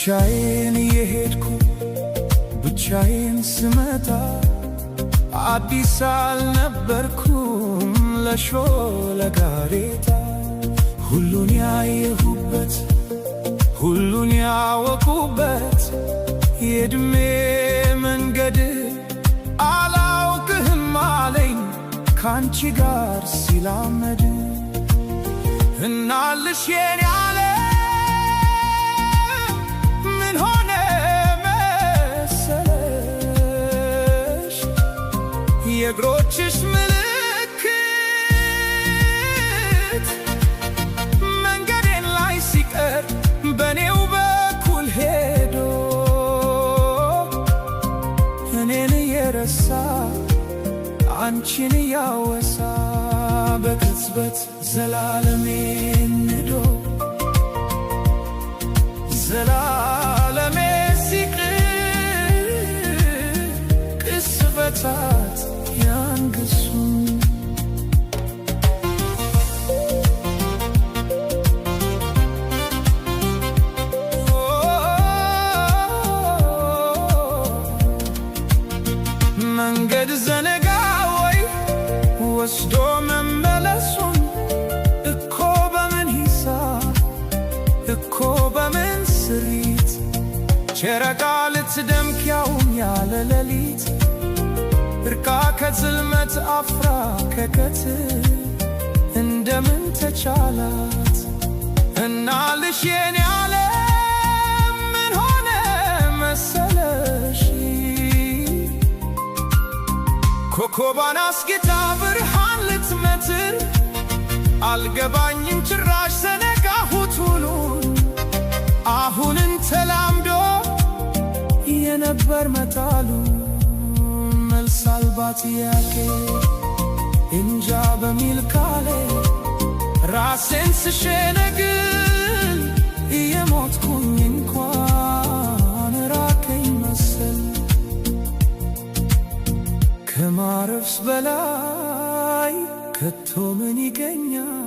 ብቻዬን እየሄድኩ ብቻዬን ስመጣ፣ አዲስ አልነበርኩም ለሾለ ጋሬጣ። ሁሉን ያየሁበት፣ ሁሉን ያወቁበት የዕድሜ መንገድ አላውቅህም አለኝ ካንቺ ጋር ሲላመድ። እናልሽ የኔ ዓለም፣ ምን ሆነ መሰለሽ? የእግሮችሽ ምልክት መንገዴን ላይ ሲቀር በኔው በኩል ሄዶ፣ እኔን እየረሳ አንቺን እያወሳ፣ በቅጽበት ዘላለሜን ንዶ፣ ዘላለሜ ሲቅር ቅጽበታት ያንግሱን። መንገድ ዘነጋ ወይ ወስዶ መመለሱን? እኮ በምን ሂሳብ፣ እኮ በምን ስሪት፣ ጨረቃ ልትደምቅ ያውም ያለ ሌሊት፣ እርቃ ከጽልመት አፍራ ከቀትር እንደምን ተቻላት? እናልሽ የኔ ዓለም፣ ምን ሆነ መሰለሽ? ኮከቧን አስጌጣ ብርሃን ልትመትር፣ አልገባኝም ጭራሽ ዘነጋሁት ሁሉን፣ አሁንን ተላምዶ የነበር መጣሉ። መልስ አልባ ጥያቄ እንጃ በሚል ቃሌ ራሴን ስሸነግል፣ እየሞትኩኝ እንኳን ራቀኝ መሰል። ከማረፍስ በላይ ከቶ ምን ይገኛል?